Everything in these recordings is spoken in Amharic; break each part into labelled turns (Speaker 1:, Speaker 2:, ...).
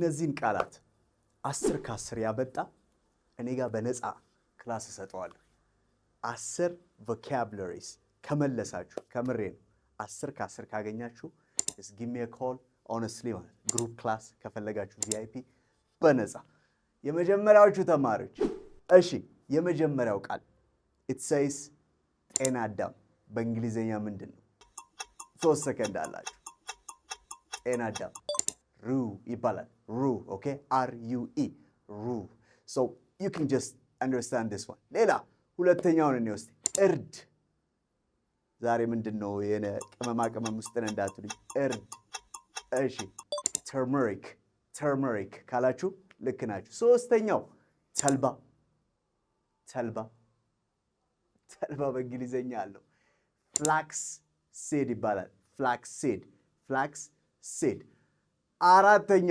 Speaker 1: እነዚህን ቃላት 10 ከ10 ያመጣ እኔ ጋር በነፃ class እሰጠዋለሁ። 10 vocabularies ከመለሳችሁ፣ ከምሬ ነው፣ 10 ከ10 ካገኛችሁ just give me a call, honestly ማለት group class ከፈለጋችሁ VIP በነፃ የመጀመሪያዎቹ ተማሪዎች። እሺ፣ የመጀመሪያው ቃል it says ጤና አዳም በእንግሊዝኛ ምንድን ነው? 3 ሰከንድ አላችሁ። ጤና አዳም rue ይባላል። Rue, okay, RUE, rue. So you can just understand this one። ሌላ ሁለተኛውን እኔ ውስጥ እርድ። ዛሬ ምንድን ነው የሆነ ቅመማ ቅመም ውስጥ ነን እንዳትሉኝ። እርድ፣ እሺ፣ turmeric። Turmeric ካላችሁ ልክ ናችሁ። ሶስተኛው ተልባ። ተልባ፣ ተልባ በእንግሊዝኛ አለው flax seed ይባላል። Flax seed, flax seed። አራተኛ፣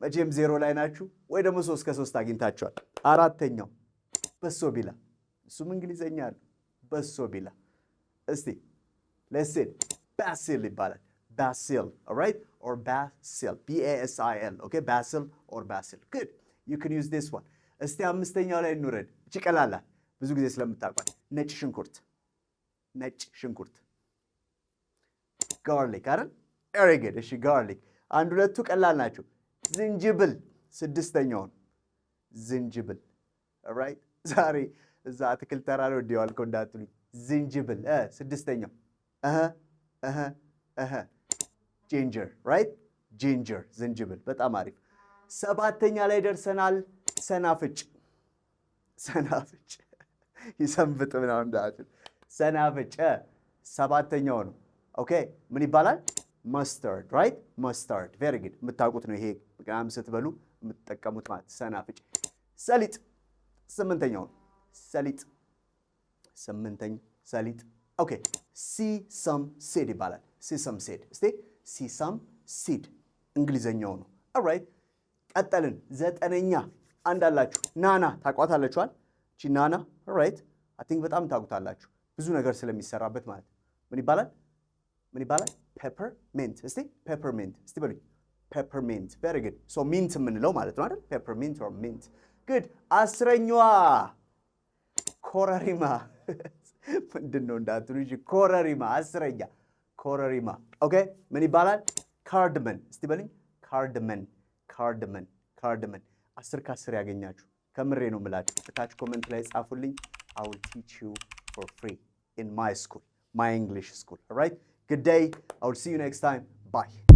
Speaker 1: መቼም 0 ላይ ናችሁ ወይ ደግሞ 3 ከ3 አግኝታችኋል። አራተኛው በሶ ቢላ፣ እሱም እንግሊዝኛ አለው በሶ ቢላ። እስቲ let's say basil ይባላል። Basil, alright, or basil, BASIL, okay, basil or basil. Good, you can use this one። እስቲ አምስተኛው ላይ እንውረድ። እቺ ቀላል፣ ብዙ ጊዜ ስለምታውቋት። ነጭ ሽንኩርት፣ ነጭ ሽንኩርት garlic አይደል? Very good። እሺ፣ garlic። አንድ ሁለቱ ቀላል ናቸው። ዝንጅብል ስድስተኛውን ዝንጅብል፣ right። ዛሬ እዛ አትክልት ተራ ነው እንዲህ ዋልከው እንዳትሉኝ። ዝንጅብል ስድስተኛው እህ እህ እህ ginger, right, ginger ዝንጅብል። በጣም አሪፍ። ሰባተኛ ላይ ደርሰናል። ሰናፍጭ፣ ሰናፍጭ ይሰንብጥ ምናምን እንዳትሉ። ሰናፍጭ ሰባተኛው ነው። Okay፣ ምን ይባላል? Mustard, right, mustard. Very good። የምታውቁት ነው ይሄ፣ ምናምን ስትበሉ የምትጠቀሙት ማለት ሰናፍጭ። ሰሊጥ ስምንተኛው ነው። ሰሊጥ ስምንተኛ ሰሊጥ። Okay, sesame seed ይባላል። Sesame seed። እስቲ sesame seed እንግሊዘኛው ነው። Alright፣ ቀጠልን። ዘጠነኛ አንድ አላችሁ። ናና ታውቋታላችኋል። እቺ ናና፣ alright, I think በጣም ታውቁታላችሁ ብዙ ነገር ስለሚሰራበት ማለት ነው። ምን ይባላል? ምን ይባላል? Peppermint። እስቲ peppermint እስቲ በሉኝ። Peppermint, very good። So mint የምንለው ማለት ነው አይደል? Peppermint or mint, good። 10ኛዋ ኮረሪማ ምንድን ነው እንዳትሉ እንጂ ኮረሪማ፣ 10ኛ ኮረሪማ። Okay፣ ምን ይባላል? Cardamom። እስቲ በሉኝ cardamom, cardamom, cardamom። 10 ከ10 ያገኛችሁ ከምሬ ነው የምላችሁ። እታች comment ላይ ጻፉልኝ። I will teach you for free in my school, my English school. All right? Good day. I will see you next time. Bye.